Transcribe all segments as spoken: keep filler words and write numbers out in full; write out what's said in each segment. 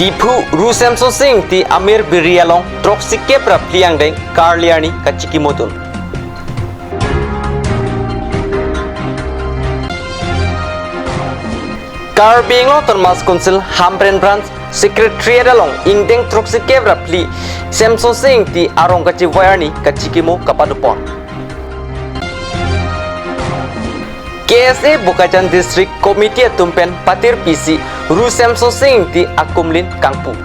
Diphu Ru Semsonsing Ingti amir biri along throksikep ra phli angdeng karli arni kachikimodun. Karbi Anglong Autonomous Council Hamren Branch Secretariat along ingdeng throksikep ra phli Semsonsing Ingti arong kachivai arni kachikimo kapadopon. K S A Bokajan District Committee atum pen patir pisi Ru Semsonsing Ingti akumlin kangpu.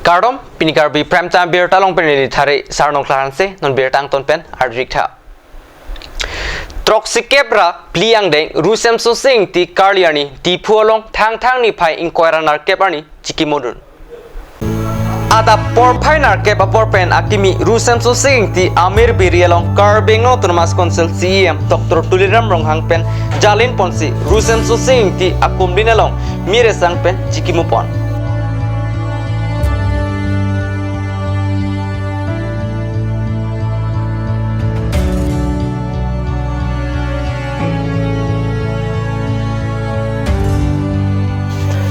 Kardom, pini Karbi Prime Time birta along pen neli Thare Sarnong Klahanse, non birta angton pen arjik tha. Throksikep ra phli angdeng Ru Semsonsing Ingti karli arni Diphu along Thangthang niphai ingkoi ra nerkep arni chikimodun. Adap porphai nerkep apor pen akimi Ru Semsonsing Ingti amir biri along Karbi Anglong Autonomous Council C E M Doctor Tuliram Ronghang pen jalin ponsi Ru Semsonsing Ingti akumlin along mir esang pen chikimopon.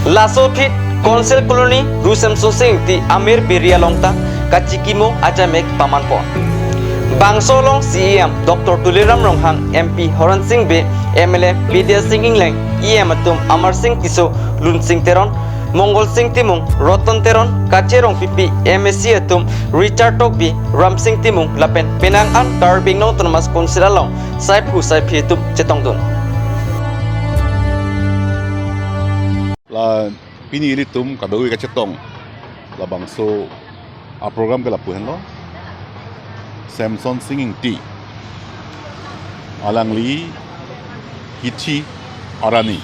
Laso aphi Council Colony Ru Semsonsing Ingti amir biri along ta kachikimo ajamek pamanpon. Bangso along C E M Doctor Tuliram Ronghang, M P Horen Sing Bey, M L A Bidya Sing Engleng, E M atum Amar Sing Tisso, Lunsing Teron, Mongol Sing Timung, Roton Teron, Kache Rongpipi, M A C atum Richard Tokbi, Ramsing Timung lapen penang an Karbi Anglong Autonomous Council along saiphu saiphi atum chetongdun. La pini ilitum kadokave kachetong labangso aprogram ke lapu henlo. Semsonsing Ingti, alangli hithi arani,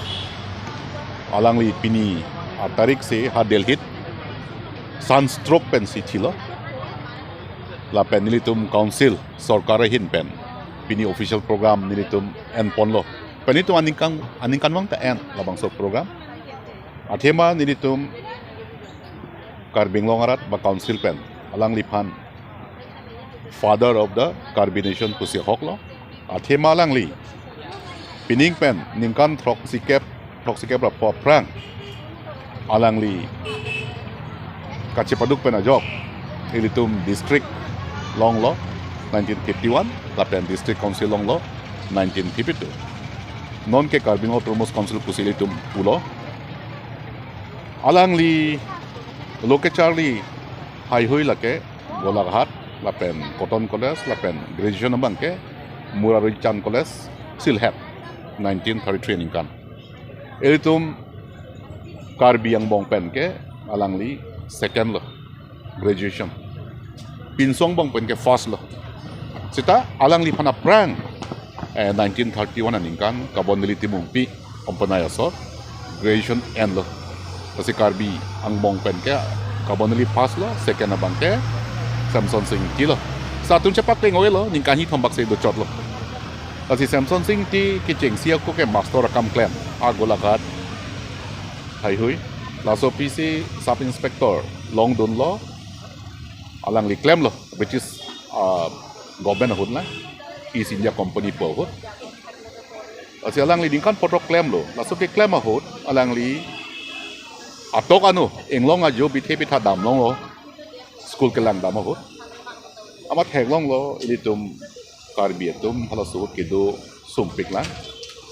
alangli pini atarik se ha Delhi sunstroke pensi thilo. Lapen nelitum council sorkar ahin pen pini official program nelitum enponlo. Pen itum aningkan, aningkanvang ta en labangso program. Athema nelitum Karbi Anglong arat ba council pen alangliphan father of the Karbi nation pusi ahoklo. Athema alangli pining pen ningkan throksikep, throksikep ra pho aphrang alangli kachepaduk pen ajok ilitum district longlo nineteen fifty-one lapen district council longlo nineteen fifty-two. Non ke Karbi Anglong Autonomous Council pusi ilitum pulo. Alangli lo kecharli haihui lake Golaghat lapen Cotton College lapen graduation abang ke Murari Chand College, Sylhet, nineteen thirty-three aningkan. Ilitum Karbi angbong pen ke alangli second lo graduation. Pinso angbong pen ke first lo. Seta alangliphan aphrang, eh, nineteen thirty-one aningkan Kabon Valley Timungpi Ompanai asor graduation enlo. Lasi Karbi angbong pen ke Kabon Valley first lo, second abang ke Semsonsing Ingti lo. Seta atum chepakleng-o-elo, ningkan hini thom bak si dochotlo. Lasi Semsonsing Ingti kechengsi ako ke master akam klem, a Golaghat haihui. Laso aphi si sub inspector longdunlo, alangli klemlo, British, ah, government ahut lang, East India Company pu ahut. Lasi alangli ningkan phongo throk klemlo, laso keklem ahut alangli atok anu inglong ajo bithe bitha damlonglo, school kelang dam ahut. Amat theklonglo ilitum Karbi atum halaso ahut kedo sumpik lang,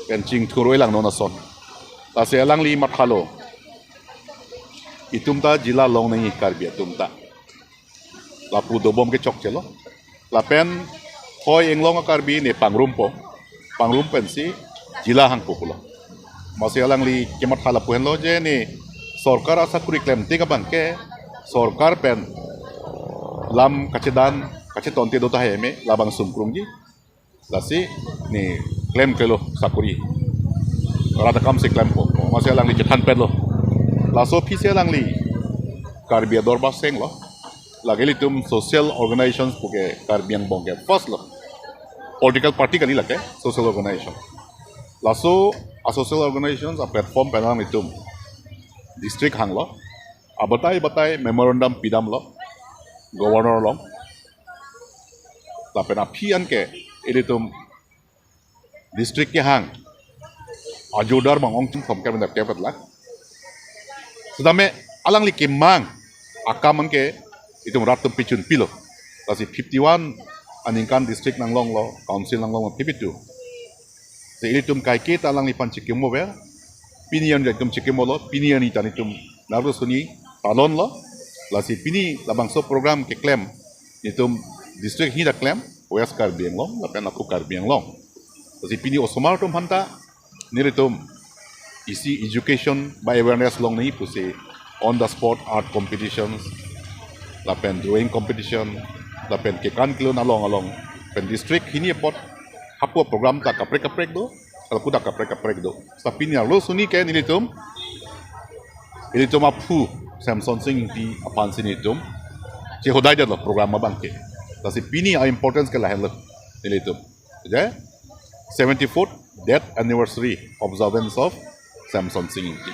pen chingthur-oi lang non ason. Lasi alangli mathalo, itum ta jila long nangji Karbi atum ta. Lapu dobom ke chokchelo. Lapen hoi inglong a-Karbi ne pangrumpo. Pangrum pensi jila hangpo pulo. Amatsi alangli kematha lapu henlo je ne sorkar asakuri klemtik abang ke sorkar pen lam kachedan kachetonte do tahai me labang sungkrungji. Lasi ne klemklelo sakuri. Rat akam si klempo. Amatsi alangli chethan petlo. Laso aphi si alangli Karbi ador basenglo. Lake ilitum social organizations puke Karbi angbong ke first lo. Political party kali lake social organization. Laso a-social organizations a-platform pen alanglitum district hanglo. Abatai batai memorandum pidamlo Governor along. Lapen aphi an ke ilitum district kehang ajudar bang ongchim somkar benda kepet lak. Sedame alangli kemang akam anke itum rat atum pichunpilo. Lasi fifty-one aningkan district nanglonglo, council nanglonglo fifty-two. Si ilitum kaike ta alangliphan chikimo ver. Pini arni itum chikimolo, pini arni ta nelitum nerlo suni talonlo. Lasi pini labangso program keklem, nelitum district hini ta klem, West Karbi Anglong lapen Upper Karbi Anglong. Lasi pini osomar atum aphanta nelitum isi education ba awareness longnangji pusi on the spot art competitions lapen drawing competition lapen kekan kelun along along pen district hini apot hapu program ta kaprek kaprek do, kalku ta kaprek kaprek do. Tapi nerlo suni ke nelitum, nelitum aphu Semsonsing Ingti aphansi nelitum chehodaidetlo program abangke. Lasi pini a-importance ke lahenlo nelitum. Jadi, seventy-fourth death anniversary observance of Semsonsing Ingti.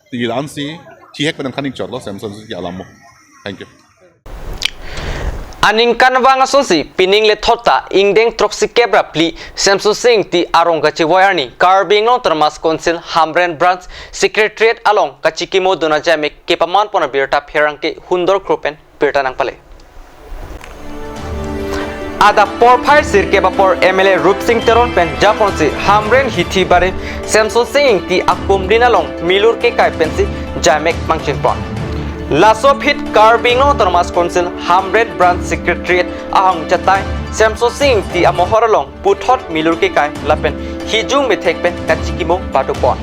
Ti la-ansi chihek pen nangkhaning chotlo Semsonsing Ingti alamo. Thank you. Aningkanvang asonsi pining lethot ta ingdeng throksikep ra phli Semsonsing Ingti arong kachevoi arni Karbi Anglong Autonomous Council Hamren Branch Secretariat along kachikimodun ajaimek kepamanpon abirta pherangke Hundor Kro pen birta nangpale. Adap porphai sirkep apor M L A Rupsing Teron pen japonsi Hamren hithi barim Semsonsing Ingti akumlin along milur kekai pensi jaimek pangchengpon. Laso aphi Karbi Anglong Autonomous Council Hamren Branch Secretariat ahong chatai Semsonsing Ingti amohor along puthot milur kekai lapen hijung methek pen kachikimo padopon.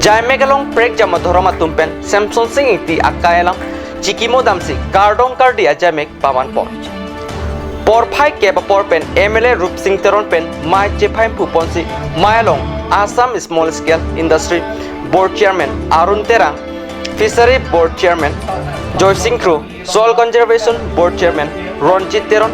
Jaimek along prekjam adhorom atum pen Semsonsing Ingti akai alam chikimo damsi kardom kardi ajaimek pamanpon. Porphai kep apor pen M L A Rupsing Teron pen mei chephai phuponsi mei along Assam Small Scale Industry Board Chairman Arun Terang, Fishery Board Chairman Joysing Kro, Soil Conservation Board Chairman Ronjit Teron,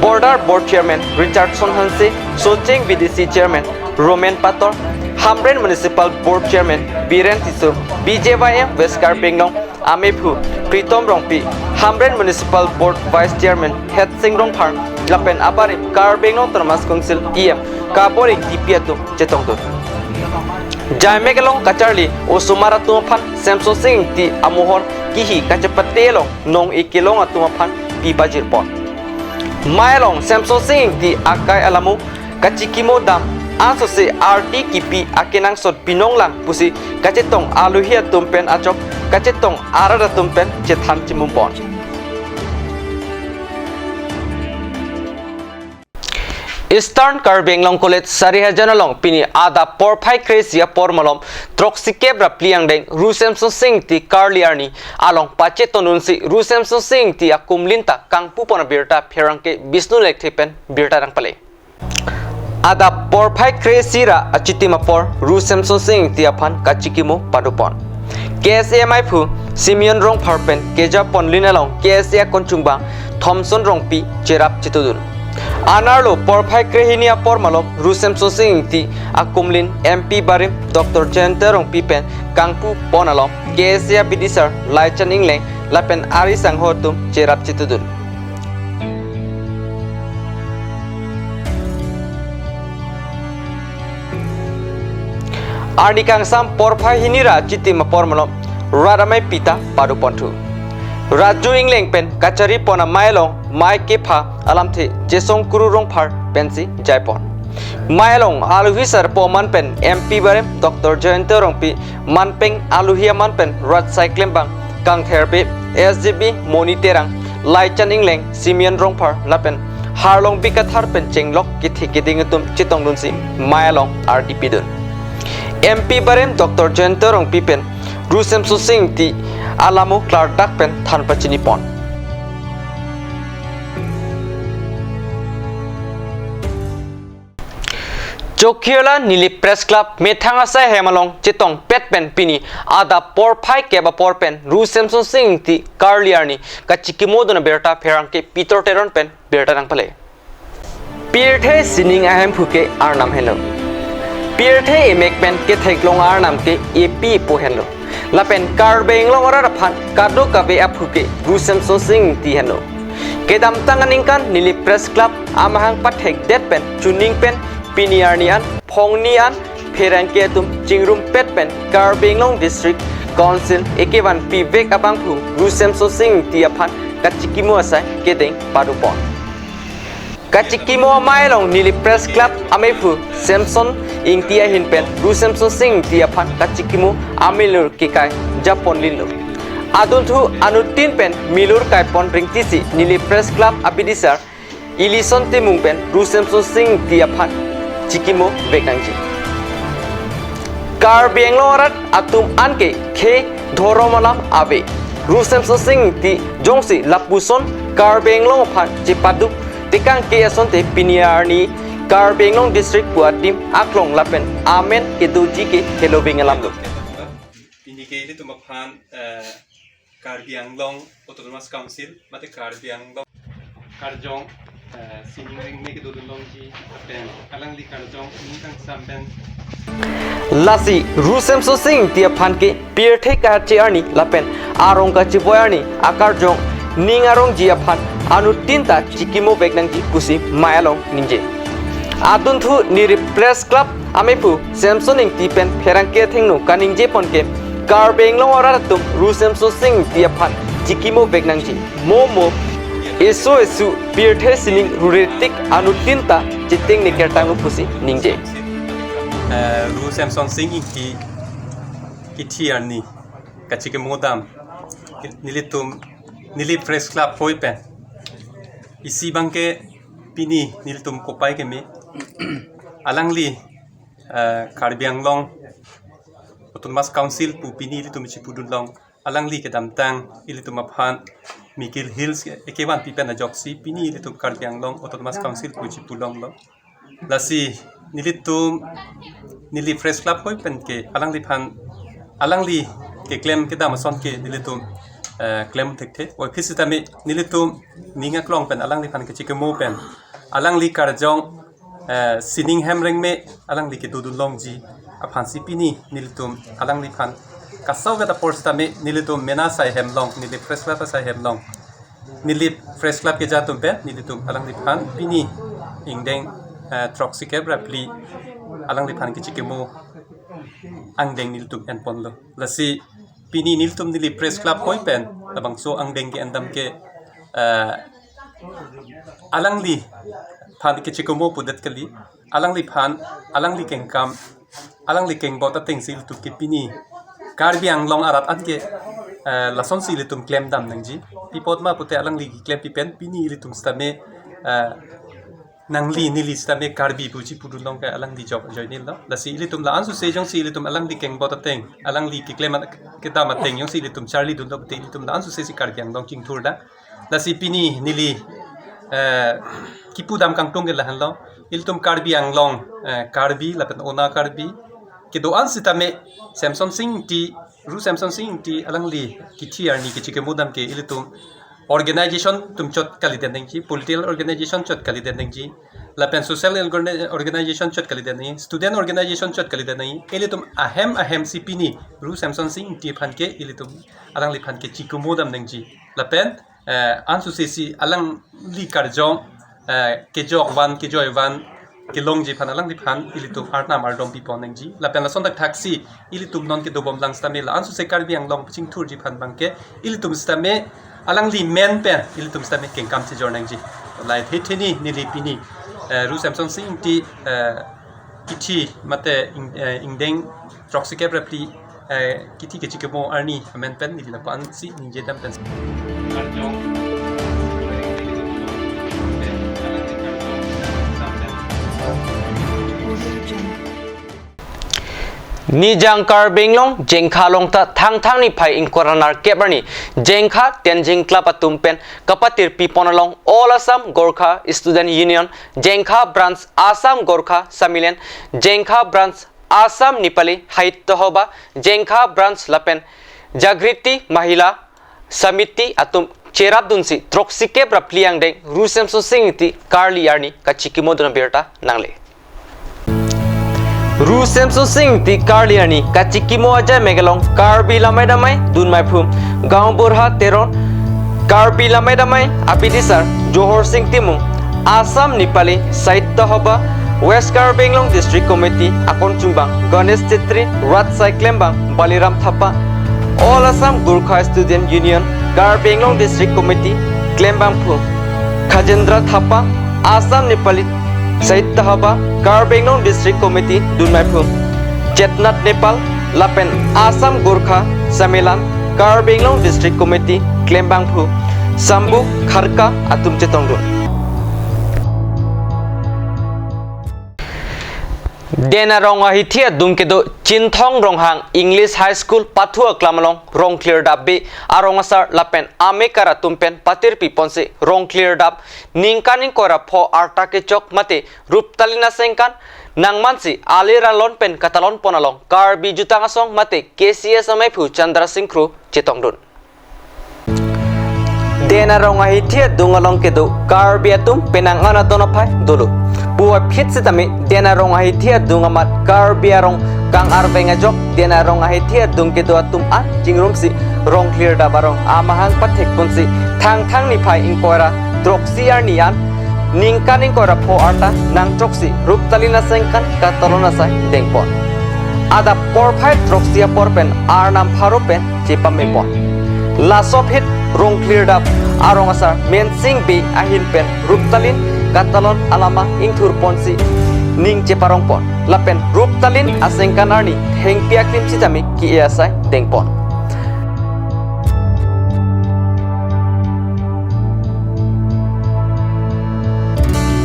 Border Board Chairman Richardson Hanse, Socheng B D C Chairman Roman Pator, Hamren Municipal Board Chairman Biren Tisso, B J Y M West Karbi Anglong amephu Pritom Rongpi, Hamren Municipal Board Vice Chairman Hetsing Rongphar, lapen abarim Karbi Anglong Autonomous Council E M Kabor Engtipi atum chetongdun. Jaimek along kacharli osomar atum aphan Semsonsing Ingti amohor kihi kachepate along nong-e kelong atum aphan pi pajirpon. Mei along Semsonsing Ingti akai alamo kachikimo dam asose ardi kipi akenangsot binong lang pusi kachetong aluhi atum pen ajok kachetong arat atum pen chethan chimumpon. Eastern Karbi Anglong College Sarihajan along pini adap porphai kre-isi apor malom throksikep ra phli angdeng Ru Semsonsing Ingti karli arni along pachetondunsi Ru Semsonsing Ingti akumlin ta kangpupon abirta pherangke Bishnu Lekthe pen birta nangpale. Adap porphai kre-isi ra achitim apor Ru Semsonsing Ingti aphan kachikimo padopon. K S A ameiphu Simeon Rongphar pen kejaponlin along K S A akonchungbang Thomson Rongpi cherap chetudun. Anerlo porphai krehini apor malom Ru Semsonsing Ingti akumlin M P barim Doctor Jayanta Rongpi pen kangpupon along K S A abidisar Laichan Engleng lapen ari sangho atum cherap chetudun. Arni kangsam porphai hini ra achitim apor malom rat ameipi ta padoponthu. Raju Engleng pen kacharipon amei along mei kepha alamthe Jesong Kuru Rongphar pensi jaipon. Mei along aluhi sarpo aman pen M P barim Doctor Jayanta Rongpi, manpeng aluhi aman pen rat saiklembang Kangtherbe, S G B Moni Terang, Laichan Engleng, Simeon Rongphar lapen Harlongbi Kathar pen chenglok kethe keding atum chetongdunsi mei along ardi pidun. M P barim Doctor Jayanta Rongpi pen Ru Semsonsing Ingti alamo klardak pen than pachinipon. Chokihola Nilip Press Club methang asai hem along chetongpet pen pini adap porphai kep apor pen Ru Semsonsing Ingti karli arni kachikimodun abirta pherangke Peter Teron pen birta nangpale. Pirthe sining ahemphu ke Arnam henlo. Pirthe emek pen ketheklong Arnam ke epi epo henlo. Lapen Karbi Anglong arat aphan kadokave aphu ke Ru Semsonsing Ingti henlo. Kedamtang aningkan Nilip Press Club amahang pathekdet pen chuning pen pini arni an phongni an pherangke atum chingrumpet pen Karbi Anglong District Council ekevanpi vek abangphu Ru Semsonsing Ingti aphan kachikimo asai kedeng padopon. Kachikimo amei along neli Press Club amephu Semson Ingti ahin pen Ru Semsonsing Ingti aphan kachikimo amelur kekai japon linlo. Adunthu anuttin pen milur kaipon ringtisi neli Press Club abidisar Elison Timung pen Ru Semsonsing Ingti aphan chikimo vek nangji. Karbi Anglong arat atum anke khei dhorom alam ave. Ru Semsonsing Ingti jongsi lapuson Karbi Anglong aphan chepaduk tekangke asonte pini arni Karbi Anglong District pu adim aklong lapen amen kedoji ke heloving alamlo. Pini ke ilitum aphan, eh, Karbi Anglong Autonomous Council, mate Karbi Anglong karjong, eh, sining rengme kedodun longji, lapen alangli karjong ning kangsam pen. Lasi Ru Semsonsing Ingti aphan ke pirthe kache arni lapen arong kachiboi arni akarjong ning arongji aphan anuttin ta chikimo vek nangji pusi amei along ningje. Adunthu neli Press Club amephu Semson Ingti pen pherangke athengno kaningjepon ke Karbi Anglong arat atum Ru Semsonsing Ingti aphan chikimo vek nangji. Mo mo eso eso pirthe sining rure tik anuttin ta chiteng ne kertanglo pusi ningje. Eh, Ru Semsonsing Ingti kithi arni kachikimo dam nelitum neli Press Club hoi pen isi abangke pini nelitum kopai keme alangli, eh, Karbi Anglong Autonomous Council pu pini ilitum chipudun long, alangli kedamtang ilitum aphan Mikir Hills ekevanpi pen ajoksi pini ilitum Karbi Anglong Autonomous Council pu chipu longlo. Lasi nelitum neli Press Club hoi pen ke alangliphan alangli keklem kedam ason ke nelitum, eh, klem thekthe. Oi, phi sitame nelitum ning aklong pen alangliphan kachikimo pen alangli karjong, eh, sining hem rengme alangli kedodun longji aphansi pini nelitum alangliphan kasavet apor sitame nelitum mena asai hem along, neli Press Club asai hem along, neli Press Club keja atum pen nelitum alangliphan pini ingdeng, eh, throksikep ra phli alangliphan kachikimo angdeng nelitum enponlo. Lasi pini nelitum neli Press Club hoi pen labangso angdeng ke-en dam ke, eh, alangliphan kachikimo pudet kali, alangliphan, alangli kengkam, alangli kengbot atengsi ilitum ke pini Karbi Anglong arat anke, eh, lasonsi ilitum klem dam nangji. Pi apot ma pute alangli keklempi pen pini ilitum sitame, eh, nangli neli sitame Karbi pu chipudun long ke alangli jok ajoinelo. Lasi ilitum la-an suse jongsi ilitum alangli kengbot ateng, alangli keklem an-, kedam ateng jongsi ilitum charlidunlo pute ilitum la-an suse si Karbi Anglong chingthur dam. Lasi pini neli, eh, kipu dam kangtung ke lahenlo. Ilitum Karbi Anglong, eh, Karbi lapen Ona Karbi kedo-an sitame Semsonsing Ingti, Ru Semsonsing Ingti alangli kithi arni kachikimo dam ke ilitum organization atum chot kalidet nangji, political organization chot kalidet nangji, lapen social organa-, organization chot kalidet nangji, student organization chot kalidet nangji. Ilitum ahem ahem si pini Ru Semsonsing Ingti aphan ke ilitum alangliphan kachikimo dam nangji. Lapen, eh, an suse si alangli karjong, eh, kejok van, kejoi van kelongji aphan alangliphan ilitum arnam ardom pipon nangji. Lapen lason thakthaksi ilitum non kedobom lang sitame la-an suse Karbi Anglong chingthurji aphan abangke ilitum sitame alangli men pen ilitum sitame kengkam chejor nangji. Lahei thetheni neli pini, eh, Ru Semsonsing Ingti, eh, kithi mate ing-, eh, ingdeng throksikep ra phli, eh, kithi kachikimo arni amen pen neli lapu-an si ningje dam pen. Nijang Karbi Anglong Jengkha along ta Thangthang niphai ingkoi ra nerkep arni Jengkha Tenzing Club atum pen kapatirpipon along All Assam Gorkha Student Union Jengkha Branch, Assam Gorkha Sammilan, Jengkha Branch, Assam Nepali Sahitya Sabha, Jengkha Branch lapen Jagriti Mahila Samiti atum cherapdunsi throksikep ra phli angdeng Ru Semsonsing Ingti karli arni kachikimo dun abirta nangle. Ru Semsonsing Ingti karli arni kachikimo ajai mek along Karbi Lamai Damai dunmaiphum Gaonbura Teron, Karbi Lamai Damai abidisar Johor Sing Timung, Assam Nepali Sahitya Sabha West Karbi Anglong District Committee akon chumbang Ganesh Chetri, Rat Sai Klembang, Baliram Thapa, All Assam Gorkha Student Union, Karbi Anglong District Committee Klembangphu, Khajendra Thapa, Assam Nepali Sahitya Sabha, Karbi Anglong District Committee dunmaiphu, Chetnath Nepal, lapen Assam Gorkha Sammelan, Karbi Anglong District Committee Klembangphu, Shambhu Kharka atum chetongdun. Den arong ahithi adung kedo Chinthong Ronghang English High School pathu aklam along rong klirdap be arong asar lapen amekar atum pen patirpi ponsi rong klirdap ningkan ingkoi ra pho arta kechok mate ruptalin asengkan nangmansi alir alon pen katalon pon along Karbi Jutang Asong mate K C S ameiphu Chandra Sing Kro chetongdun. Den arong ahithi adung along kedo Karbi atum penang an adon aphai dolo pu aphi sitame den arong ahithi adung amat Karbi arong kang-arveng ajok den arong ahithi adung kedo atum an chingrumsi rong klirdap arong amahang pathek ponsi Thangthang niphai ingkoi ra throksi arni an ningkan ingkoi ra pho arta nangthroksi ruptalin asengkan katalon asai dengpon. Adap porphai throksi apor pen arnam pharo pen chepamepon. Laso aphi rong klirdap arong asar Mensing Bey ahin pen ruptalin katalon alama ingthur ponsi ning cheparong pon. Lapen ruptalin asengkan arni thengpi aklim sitame ke-e asai dengpon.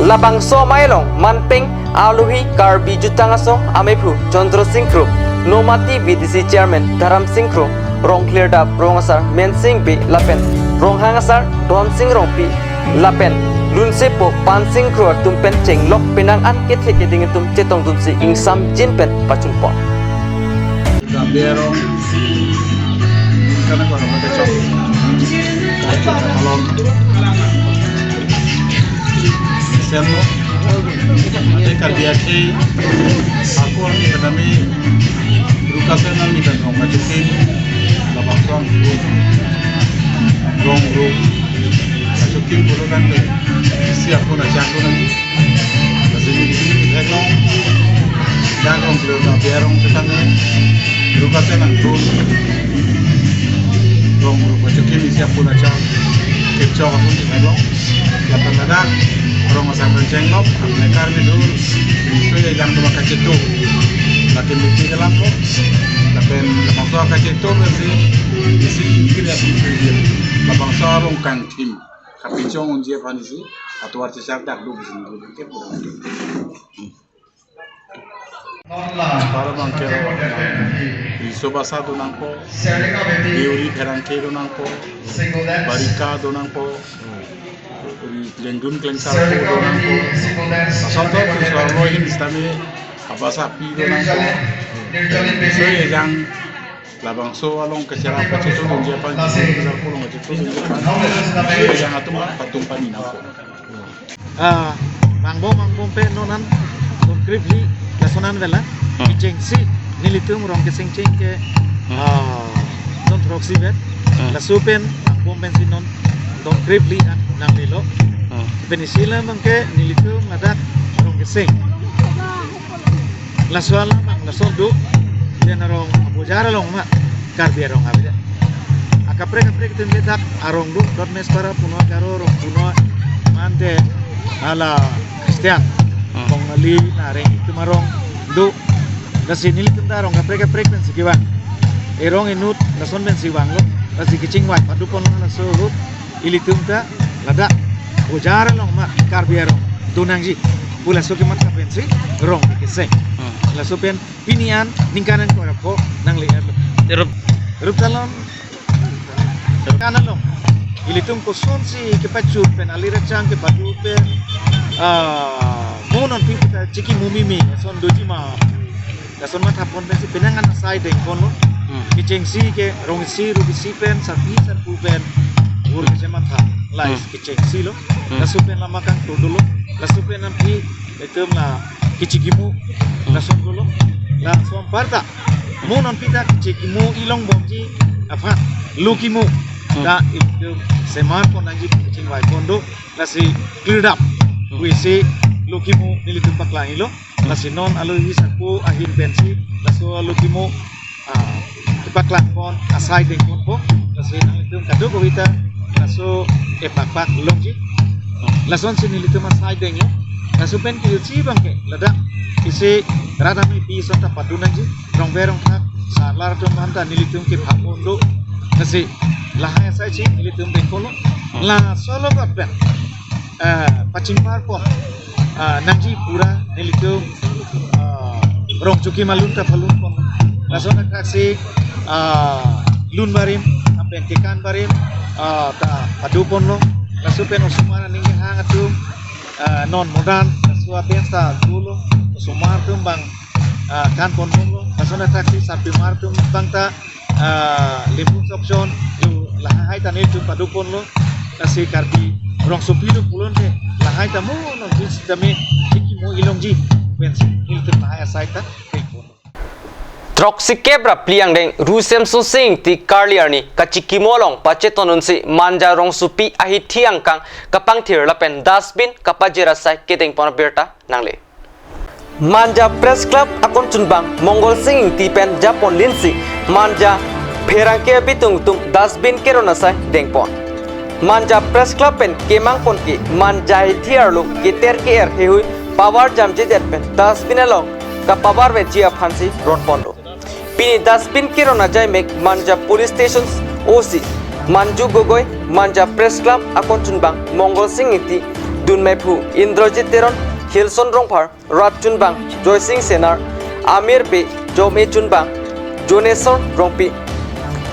Labangso amei along manpeng alohi Karbi Jutang Asong ameiphu Chandra Sing Kro, Nomati V D C Chairman Dharam Sing Kro, rong klirdap rong asar Mensing Bey lapen Ronghang asar Don Sing Rongpi lapen lunsepo Pan Sing Kro atum pen chenglok penang an kethe keding atum chetongdunsi ingsamjin pen pachunpon. Karbi arong, karena kalau pakai cok, kalau sem lo, ada Karbi akhei, ako arni kadami, Rukasen arni dan rong kachukim, labangso arni, rong ru, kachukim pulo kan ke, isi ako na chako na. Lasi neli theklong, dak rong kilo na biar rong tekan ni, Rukasen nang rong, rong ru kachukim isi apun acha, kepchok apun theklong. Lapen ladak rong asar pen chenglok, mekar ni dur, so ya jang duma kachetu. Lapen miti kelam ko, lapen labangso kachetu, lasi isi kiri api kiri, labangso rong kangthim. Kapichong unji aphan isi, atovar chechak dak duk jin duk ke pulang. Para bangke riso basa do nangpo, deuri pherangke do nangpo, barika do nangpo, lengdun klengsar po do nangpo. Asal to riso arlo hin istami abasa pi do nangpo. So ye jang labangso along keserap kachetongdunji aphan, keserap along kachetongdunji aphan, yang atum patum pani nangpo. Ah, mangbom mangbom pen non an don krip li lason an vela. Hmm. Kechengsi nelitum rong kesengcheng ke, hmm, ah, don throksi vet. Hmm. Laso pen mangbom pensi non don krip li an nanglelo. Hmm. Pen isi alam abangke nelitum ladak rong keseng. Laso alam abang lason do, den arong abojar along ma Karbi arong abida. Akaprek kaprek atum ke dak arong do, dot mespara puno Garo arong puno mante hala Christian. Hmm. Kongali Nareng itum arong do. Lasi nelitum ta arong kaprek kaprek pensi kevang. Erong inut lason pensi vanglo. Lasi kechingvai padupon laso ahut ilitum ta ladak bojar along ma Karbi arong do nangji pu laso kematha pensi rong keseng. Hmm. Laso pen pini an ningkan an kora ko nangle erlo. Rup- ruptalon kan along ilitum kosonsi kepachur pen alir achang kepadu pen, ah, mo non pi kita chiki mumi mi son doji ma. Lason matha pon pensi penang an asai dengponlo. Hmm. Kechengsi ke rong isi ru isi pen sarpi sarpo pen ur keche matha lais. Hmm. Kechengsi lo. Hmm. Laso pen lama kangthur dolo. Laso pen api itum la kechikimo. Hmm. Lason dolo. Lason parta mo non pi ta kechikimo ilong bomji aphan lukimo. Hmm. Ta itum seman pon nangji kechingvai pon do. Lasi cleared up. Hmm. Pu isi Lukimo nelitum paklang-ilo. Lasi non alohi sako ahin pensi laso alukimo, ah, paklang pon asai dengponpo. Lasi nanglitum kadokave ta laso epak pak longji. Lasonsi nelitum asai denglo. Laso pen kejutsi abang ke ladak isi rat amepi ason ta padun nangji. Rongver rongthak, sarlar atum aphan ta nelitum kepha pon do. Lasi lahai asaisi nelitum dengponlo. Laso along pen, eh, pachingpar pon, ah, nangji pura nelitum, ah, rongchukim alun ta palun pon. Lason athaksi, ah, lun barim, lapen kekan barim, ah, ta pado ponlo. Laso pen osomar aning kehang atum, ah, non modern, laso apen ta dolo, osomar atum abang, ah, kan pon bomlo. Lason athaksi sarpimar atum abang ta, ah, limbung sokchon, jo lahai ta nelitum pado ponlo. Lasi Karbi rongsopi do pulote lahai ta mo nongjin sitame chikimo ilongji pensi nelitum lahai asai ta dengponlo. Throksikep ra phli angdeng Ru Semsonsing Ingti karli arni kachikimo along pacheton dunsi Manja rongsopi ahithi angkang kapangthir lapen dustbin kapajir asai kedengpon abirta nangle. Manja Press Club akonchunbang Mongolsing Ingti pen japon linsi Manja pherangke abitung tung dustbin keron asai dengpon. Manja Press Club pen kemang pon ke Manja ahithi arlo keter ke-er heihui pavar jamjedet pen dustbin along kapavar veji aphansi ron pon do. Pini dustbin keron ajaimek Manja Police Station O C Manju Gogoi, Manja Press Club akonchunbang Mongolsing Ingti, dunmeiphu Indrajit Teron, Hilson Rongphar, rat chunbang Joysing Senar, Amir Bey, jom-e chunbang Jonesor Rongpi,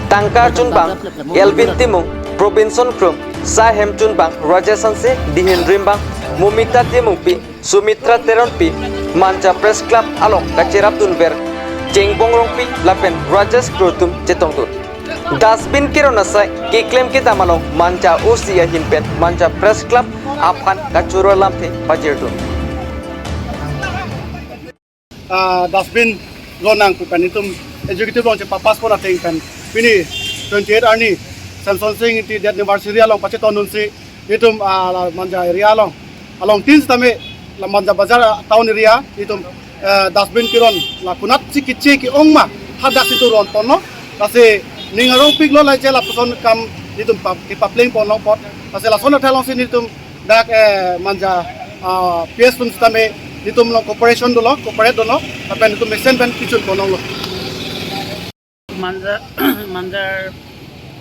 tangka chunbang Elvin Timung, Robinson Krom, sai hem chunbang Rajesh Hanse, dihin rimbang Momita Timungpi, Sumitra Teronpi, Manja Press Club along kacherap dunver Chengbong Rongpi lapen Rajesh Kro atum chetongdun. Dustbin keron asai keklem kedam along Manja O C ahin pen Manja Press Club aphan kachoro alamthe pajirdun. Ah, dustbin ronang pu pen itum executive along chepapass pon ateng pen pini twenty-eight arni Semsonsing Ingti death anniversary along pacheton dunsi itum, ah, la Manja area along, along tin sitame la Manja Bazar, ah, town area itum, eh, dustbin keron la konatsi kichi ke-ong ma hadak itum ron ponlo. Lasi ning arongpiklo, laje lapuson kam itum pa-, kepapleng ponlo apot. Lasi lason athai alongsi itum dak, eh, Manja, ah, P S atum sitame itum along cooperation dolo, cooperate dolo, lapen itum mesen pen kichun ponlonglo. মাঞ্জা, মাঞ্জাৰ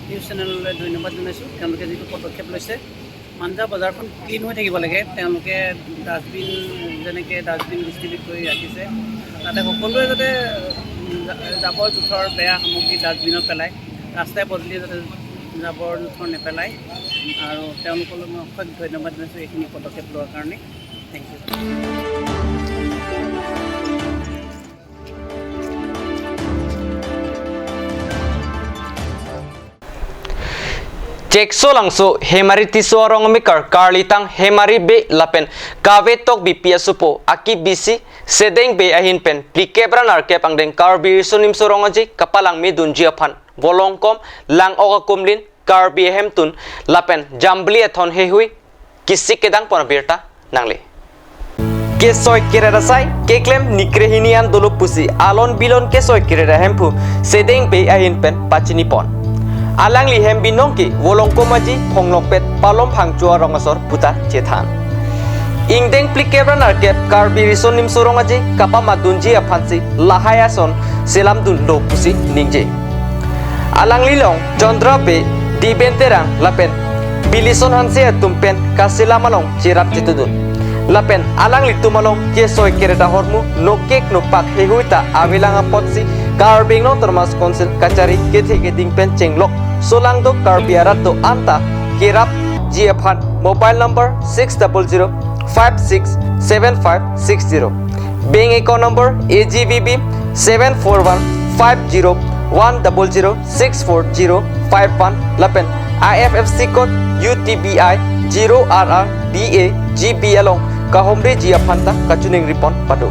নিউজ চেনেললৈ ধন্যবাদ জনাইছোঁ। তেওঁলোকে যিটো পদক্ষেপ লৈছে, মাঞ্জা বজাৰখন ক্লিন হৈ থাকিব লাগে। তেওঁলোকে ডাষ্টবিন, যেনেকে ডাষ্টবিন ডিষ্ট্ৰিবিউট কৰি ৰাখিছে, তাতে সকলোৱে যাতে, উম, জা-, জাবৰ জোথৰ, বেয়া সামগ্ৰী ডাষ্টবিনত পেলায়, ৰাস্তাই পদূলিয়ে যাতে জাবৰ জোথৰ নেপেলায়। আৰু তেওঁলোকলৈ মই অশেষ ধন্যবাদ জনাইছোঁ এইখিনি পদক্ষেপ লোৱাৰ কাৰণে। Thank you. Cheksolangso Hemari Tisso arong amekar karlitang Hemari Bey lapen Kave Tokbi pi asopo akip bisi Sedeng Bey ahin pen phlikep ra nerkep angdeng Karbi Riso Nimso Rong Aje kapalangme dunji aphan volongkom lang-ok akumlin Karbi ahemtun lapen jambili athon heihui kisik kedang pon abirta nangle. Kesoi keret asai keklem nikre hini an dolo pusi alon bilon kesoi keret ahemphu Sedeng Bey ahin pen pachini pon. Alangli hem binong ke volongkom aji phonglokpet Palom Phangcho arong asor puta chethan. Ingdeng phlikep ra nerkep Karbi Riso Nimso Rong Aje kapamat dunji aphansi lahai ason selam dunlo pusi ningje. Alangli along Chandra Bey, Diben Terang lapen Bilison Hanse atum pen kaselam along cherap chetudun. Lapen alanglitum along kesoi keret ahormu nokek nopak heihui ta avelang apotsi Karbi Anglong Autonomous Council kachari kethe keding pen chenglok solangdo Karbi arat do-an ta kerapji aphan mobile number six double zero five six seven five six zero. Bank account number A G V B seven four one five zero one double zero six four zero five one lapen I F S C code U T B I zero R R B A G B along kahomriji aphan ta kachiningri pon pado.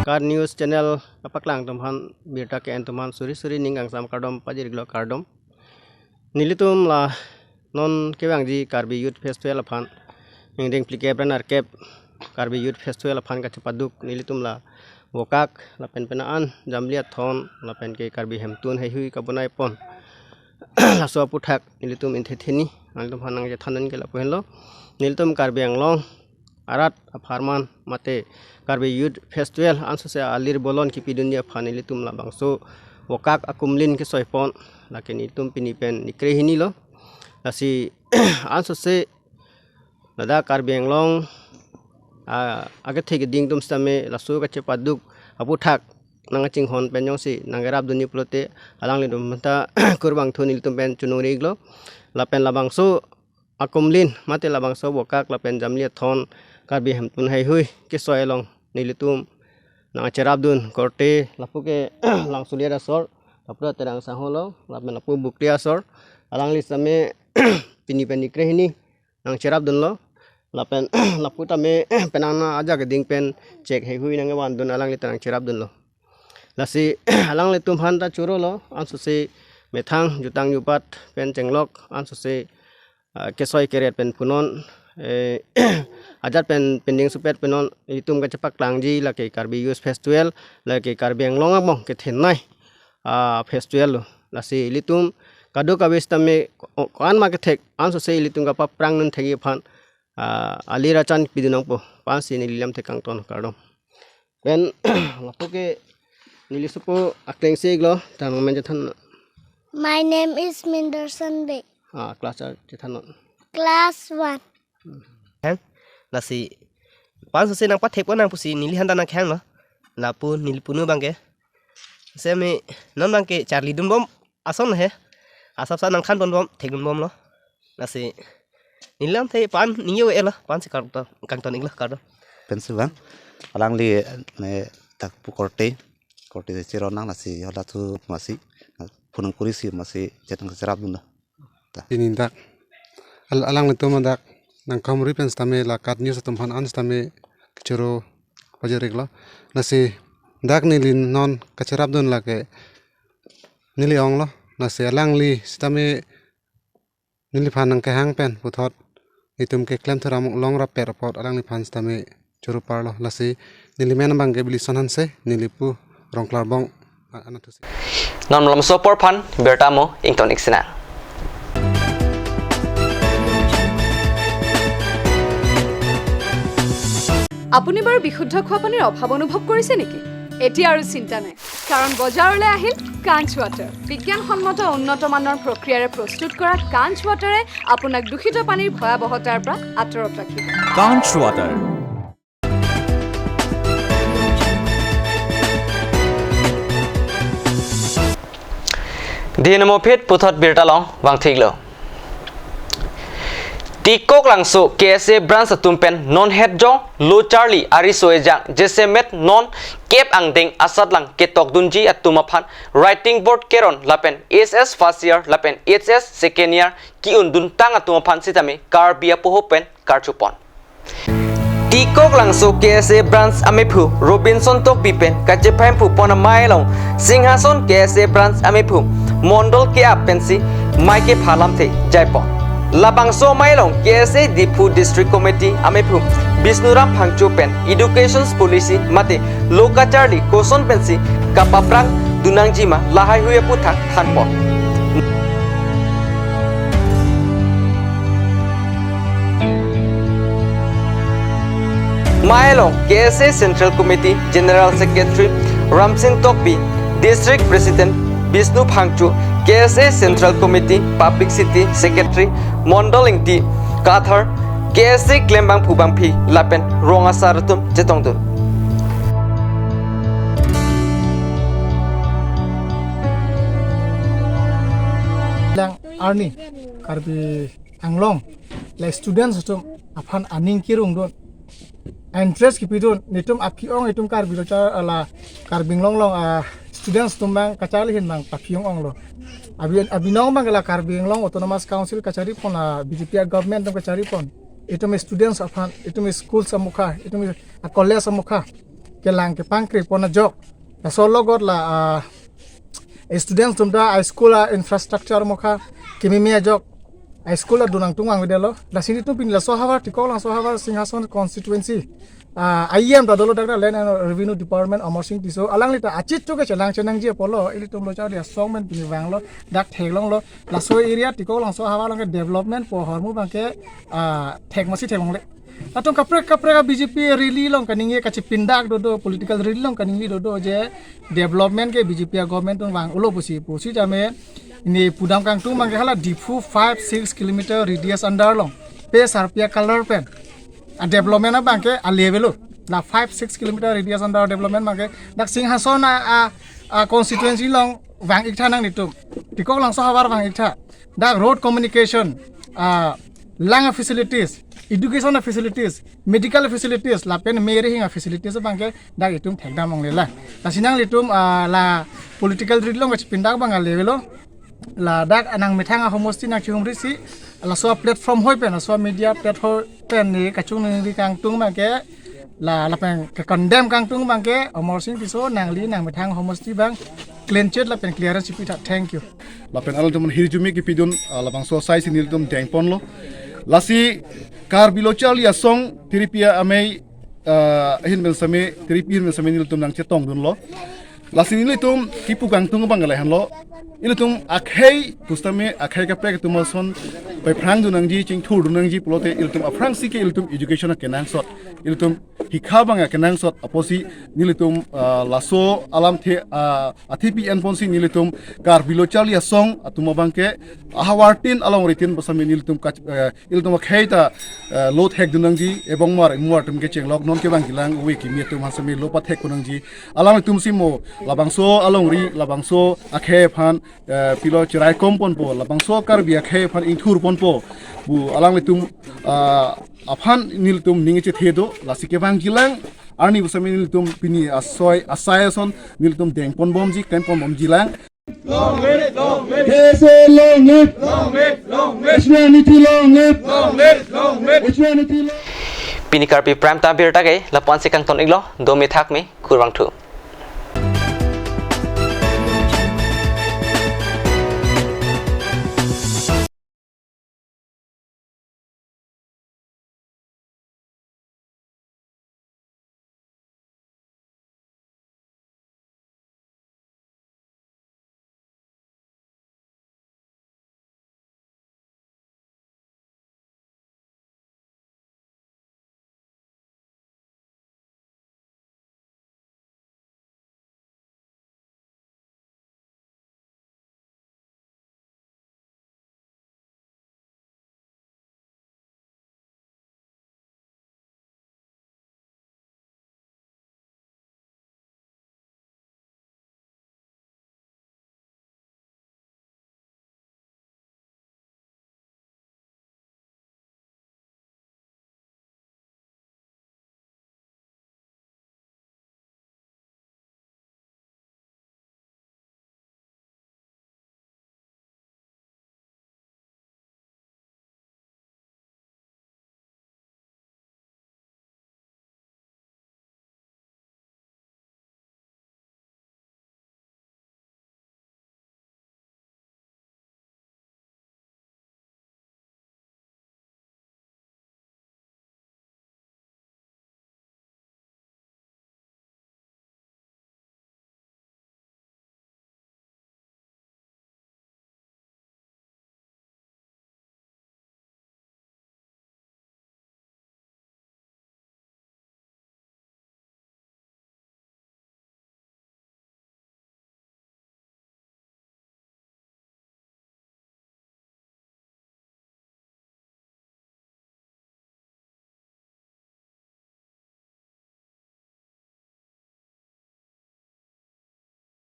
Kar News Channel kapaklang atum aphan birta ke-en atum aphan suri suri ning kangsam kardom pajir-iklo, kardom. Nelitum la non kevangji Karbi Youth Festival aphan, ingdeng phlikep ra nerkep Karbi Youth Festival aphan kachepaduk nelitum la Wokak lapen penang an Jamli Athon lapen ke Karbi Hemtun heihui kabonai pon laso aputhak nelitum inthe theni nanglitum aphan nangchethan ke lapu henlo. Nelitum Karbi Anglong arat apharman mate Karbi Youth Festival ansose alir bolon kipidunji aphan nelitum labangso Wokak akumlin kesoi pon, lake nelitum pini pen nikrehini lo. Lasi ansose ladak Karbi Anglong, ah, akethe keding atum sitame laso kachepaduk aputhak nangchinghon pen jongsi nangkerapdunji pulote alanglitum ta kurvangthu nelitum pen choningri-iklo. Lapen labangso akumlin mate labangso Wokak lapen Jamli Athon Karbi Hemtun heihui kesoi along nelitum nangcherapdun korte lapu ke Langsuliat asor, lapu Terang Sangho along, lapen lapu Bukti asor, alangli sitame pini pen nikrehini nangcherapdunlo. Lapen lapu tame penang an ajak keding pen chek heihui nangkevandun alangli ta nangcherapdunlo. Lasi alanglitum aphan ta chorolo, ansose methang jutang jupat pen chenglok ansose, ah, kesoi keret pen punon, eh, ajat pen pending supet punon, itum kachepaklangji lake Karbi Youth Festival, lake Karbi Anglong angbong kethenei, ah, festival lo. Lasi ilitum kadokave sitame ko-, ko-an ma kethek ansose ilitum kapaprangnun thekji aphan, ah, alir achan pidun nangpo, pensi neli lamthe kangton, kardom. Pen lapu ke neli sopo akleng si iglo, tang men chethan. My name is Minderson Bey. Ah, class a chethan non. Class one. Hang, lasi penang sose nangpathek pon nang pusi neli handa nangkehang lo. Lapu neli punu abangke, semi non abangke charlidun bom ason he. Asap sa nangthan pon bom, thekdun bomlo. Lasi neli lamthe penang ningje-elo, pensi kangton, kangton-iklo, kardom. Pensi bang, alangli ne dak pu korte, korte si chero nang, lasi halatum masi, punang kuri si masi chetang cherapdunlo. Ta. Pini dak al-, alanglitum dak nangkehumri pen sitame la KAT News atum aphan an sitame kechoro pajir-iklo. Lasi dak neli non kacherapdun lake neli ong lo. Lasi alangli sitame neliphan nangkehang pen puthot itum keklem thuram long rapet apot alangliphan sitame choro parlo. Lasi neli men abangke Bilison Hanse, neli pu Rongklarbong a-, anatthu si. Non malomso apor aphan birta mo ington-ik sinang. আপুনি বাৰু বিশুদ্ধ খোৱা পানীৰ অভাৱ অনুভৱ কৰিছে নেকি? এতিয়া আৰু চিন্তা নাই, কাৰণ বজাৰলৈ আহিল কাঞ্চ ৱাটাৰ। বিজ্ঞানসন্মত উন্নত মানৰ প্ৰক্ৰিয়াৰে প্ৰস্তুত কৰা কাঞ্চ ৱাটাৰে আপোনাক দূষিত পানীৰ ভয়াৱহতাৰ পৰা আঁতৰত ৰাখিব। Kanch Water. Dei namo phit puthot birta along vangthiklo. Tikoklangso K S A branch atum pen non het jong lo charli ariso ejang jasemet non kep angdeng asatlang ketokdunji atum aphan writing board keron lapen H S first year lapen H S second year ki-unduntang atum aphan sitame Karbi apoho pen karchupon. Tikoklangso K S A branch amephu Robinson Tokbi pen kachephemphu pon amei along Singhason K S A branch amephu Mondol ke-ap pensi mei kepha lamthe jaipon. Labangso amei along K S A Diphu District Committee amephu Bishnuram Phangcho pen Education Policy mate lo kacharli koson pensi kapaprang dunnangji ma lahaihui aputhak thanpon. Mei along K S A Central Committee General Secretary Ramsing Tokbi, District President Bishnu Phangcho, K S A Central Committee Publicity Secretary Mondol Ingti Kathar, K S A klembangphu bangphi lapen rong asar atum chetongdun. Lang arni Karbi Anglong la students atum aphan aning kerongdun, interest kepidun, netum aphi-ong itum Karbi lo cha ala Karbi Anglong along, ah, students atum abang kacharli ahin abang paphi-ong onglo. Abi, abinong abang la Karbi Anglong Autonomous Council kachari pon, la B J P government atum kachari pon. Itum students aphan, itum schools amokha, itum a college amokha kelang kepangkri pon ajok, laso logot la, ah, students atum ta a school a infrastructure amokha kememe ajok, a school ta donangtung vangvedetlo. Lasi nelitum pini laso ahavar, Tikolangso ahavar, Singhason constituency, ah, I E M ta dolo, dak ta Land and Revenue Department Amarsing Tisso, alangli ta achit cho ke chelang chenangji apotlo, ilitum Lo Charli Asong pen pini vanglo, dak theklonglo. Laso area Tikolangso ahavar along ke development pu ahormu abang ke, ah, thek masi theklongle. Latum kaprek kaprek a B J P rally along kaningje, kachipindak dodo, political rally along kaningje dodo je development ke B J P a government atum vang-olo pusi, pusitame ne pudam kangtung abang ke hala Diphu five six kilometer radius under along pe sarpi a colour pen a development abang ke ale avelo. La five six kilometer radius under development abang ke dak Singhason a, a, a constituency along vang-iktha nanglitum. Tikolangso ahavar vang-iktha. Dak road communication, ah, lang a facilities, education a facilities, medical facilities, lapen me rihing a facilities abang ke dak itum thekdam longlelang. Lasi nanglitum, ah, la political rally along kachipindak abang ale avelo. Ladak nangmethang ahomosti nangchihumrisi, laso platform hoi pen, laso media platform pen ne kachoningri kangtung abang ke, la, lapen ke condemn kangtung abang ke, Amarsing Tisso nangli nangmethang ahomosti abang clean chit lapen clearance chipitha. Thank you. Lapen alangtum hirjume kipidun, ah, labangso asaisi nelitum dengponlo. Lasi Karbi Lo Charli Asong tiripi amei, ah, ahin pen same, tiripi ahin pen same nelitum nangchetongdunlo. Lasi nelitum kipu kangtung abang ke lahenlo. Ilitum akhei pusitame akhei kaprek atum ason pephrangdun nangji, chingthurdun nangji pulote ilitum aphrangsi ke ilitum education akenangsot, ilitum hikha abang akenangsot apotsi nelitum, ah, laso alamthe, ah, athepi enponsi nelitum Karbi Lo Charli Asong atum abang ke ahavartin alongritin pusitame nelitum kach-, eh, ilitum akhei ta, eh, lo thekdun nangji, ebong mar ingmar atum kechenglok non kevangjilang, ove kimi atum aphan same lo pathek-un nangji. Alangtum si mo labangso alongri, labangso akhei aphan, eh, pilo cherai komponpo, labangso Karbi akhei aphan ingthurponpo pu alanglitum, ah, aphan nelitum ning chethe do. Lasi kevangjilang arni pusitame nelitum pini asoi asai ason nelitum dengponbomji, klem ponbomjilang. Long live, long live. K S A long live. Long live, long live. H Y Niti long live. Long live, long live. H Y Niti long. Pini Karbi Prime Time abirta ke lapu-ansi kangton-iklo, dome thakme, kurvangthu.